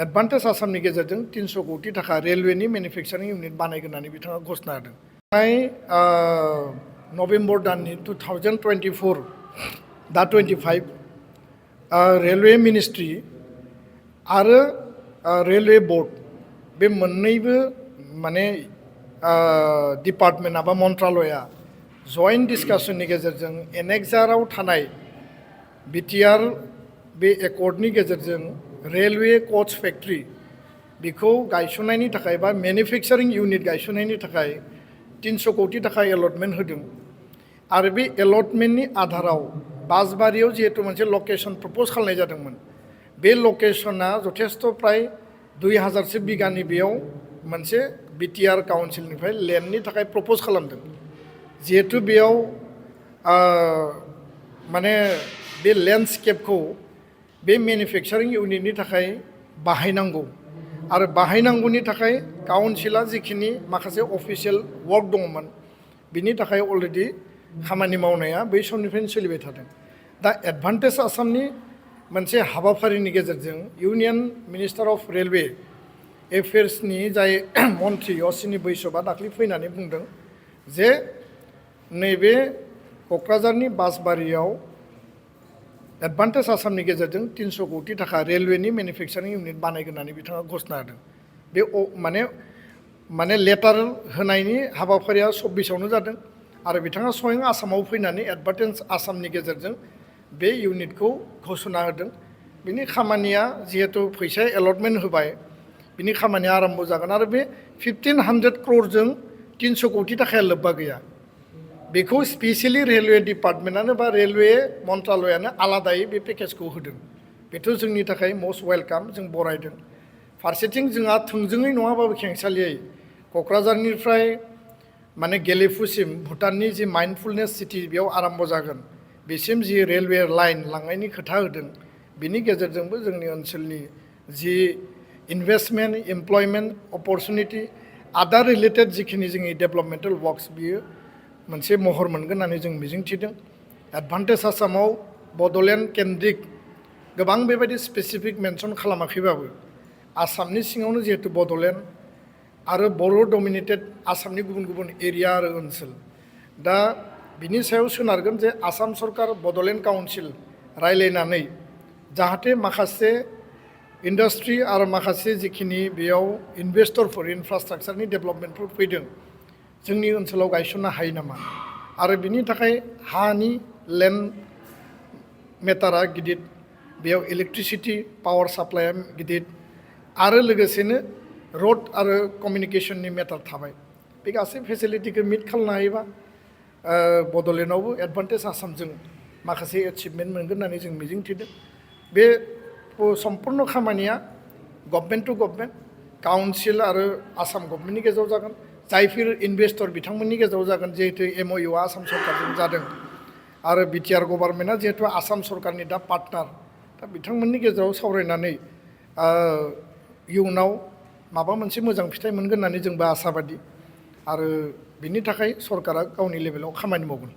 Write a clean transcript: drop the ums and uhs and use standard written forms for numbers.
Advantage आसामनि गेजेरजों 300 कोटी थाखा रेलवेनि मेनुफेक्चारिं इउनिट बानायगोन होननानै बिथाङा घोषणा होदों। नभेम्बर दाननि 2024 दा 25 रेलवे मिनिस्ट्रि आरो रेलवे बोर्ड बे मोन्नैबो माने डिपार्टमेन्ट बा मन्त्रालया जॉइंट डिस्काशननि गेजेरजों एनेक्साराव थानाय बिटिआर बे एकर्डनि गेजेरजों रेलवे कोच फैक्ट्री बेखौ गायसननायनि थाखाय बा मेनुफेक्चारिं इउनिट गायसननायनि थाखाय 300 कोटी थाखा एलटमेन्ट होदों आरो बे एलटमेन्टनि आधाराव बासबारियाव जिहेतु मोनसे लकेशन प्रपोज खालामनाय जादोंमोन बे लकेशना जथेस्थ प्राय 2000 बिगानि बेयाव मोनसे बिटिआर काउन्सिलनिफ्राय लेन्डनि थाखाय प्रपोज खालामदों जिहेतु बेयाव माने बे लैंडस्केपखौ बे मेनुफेक्चारिं इउनिटनि थाखाय बाहायनांगौ आरो बाहायनांगौनि थाखाय काउन्सिला जिखिनि माखासे अफिशियेल वर्क दंमोन बिनि थाखाय अलरेडि खामानि मावनाया बै समनिफ्रायनो सोलिबाय थादों। दा एडभान्टेज आसामनि मोनसे हाबाफारिनि गेजेरजों इउनियन मिनिस्टार अफ रेलवे एफेयार्सनि जाय मन्थ्रि अश्विनी बैष्णबा दाख्लै फैनानै बुंदों जे नैबे क'क्राझारनि बासबारियाव एडभान्टेज आसामनि गेजेरजों 300 कोटी थाखा रेलवेनि मेनुफेक्चारिं इउनिट बानायगोन होननानै बिथाङा घोषणा होदों। बे माने लेटार होनायनि हाबाफारिया 24आवनो जादों आरो बिथाङा स्वयं आसामाव फैनानै एडभान्टेज आसामनि गेजेरजों बे इउनिटखौ घोषणा होदों। बिनि खामानिया जिहेतु फैसा एलटमेन्ट होबाय बिनि खामानिया आरम्भ जागोन आरो बे 1500 करोड़जों 300 कोटी थाखाया लोब्बा गैया बेखौ स्पेशली रेलवे डिपार्टमेन्टआनो बा रेलवे मन्त्रालयानो आलादायै बे पेकेजखौ होदों। बेथ' जोंनि थाखाय मस्ट वेलकाम जों बरायदों। फारसेथिं जोंहा थोंजोङै नङाबाबो खेंसालियै क'क्राझारनिफ्राय माने गेलेफुसिम भुटाननि जि माइन्डफुलनेस सिटी बेयाव आरम्भ जागोन बेसिम जि रेलवे लाइन लांनायनि खोथा होदों बिनि गेजेरजोंबो जोंनि ओनसोलनि जि इनभेस्टमेन्ट एमप्लयमेन्ट अपरचुनिटी आदार रिलेटेड जिखिनि जोंनि डेभेलपमेन्टेल वर्क्स बियो मोनसे महर मोनगोन होननानै जों मिजिंथिदों। एडभान्टेज आसामाव बड'लेण्ड केन्द्रिक गोबां बेबायदि स्पेसिफिक मेनसन खालामाखैबाबो आसामनि सिङावनो जिहेतु बड'लेण्ड आरो बर' डमिनेटेड आसामनि गुबुन गुबुन एरिया आरो ओनसोल दा बिनि सायाव सोनारगोन जे आसाम सरकार बड'लेण्ड काउन्सिल रायलायनानै जाहाथे माखासे इन्डास्ट्रि आरो माखासे जिखिनि बेयाव इनभेस्टरफोर इनफ्रास्ट्राक्चारनि डेभेलपमेन्टफोर फैदों जोंनि ओनसोलाव गायसननो हायो नामा आरो बिनि थाखाय हानि लेन्ड मेटारा गिदिर बेयाव इलेक्ट्रिसिटी पावार साप्लाइया गिदिर आरो लोगोसेनो रोड आरो कमिउनिकेशननि मेटार थाबाय बे गासै फेसिलिटिखौ मिट खालामनो हायोबा बड'लेण्डआवबो एडभान्टेज आसामजों माखासे एचिभमेन्ट मोनगोन होननानै जों मिजिंथिदों। बे सम्पूर्ण खामानिया गभर्नमेन्ट टु गभर्नमेन्ट काउन्सिल आरो आसाम गभर्नमेन्टनि गेजेराव जागोन जायफोर इनभेस्टर बिथांमोननि गेजेराव जागोन जिहेतु एमअइउआ आसाम सरकारजों जादों आरो बिटिआर गभर्नमेन्टआ जिहेतु आसाम सरकारनि दा पार्टनार दा बिथांमोननि गेजेराव सावरायनानै इयुनाव माबा मोनसे मोजां फिथाइ मोनगोन होननानै जोंबो आसाबादि आरो बिनि थाखाय सरकारा गावनि लेभेलाव खामानि मावगोन।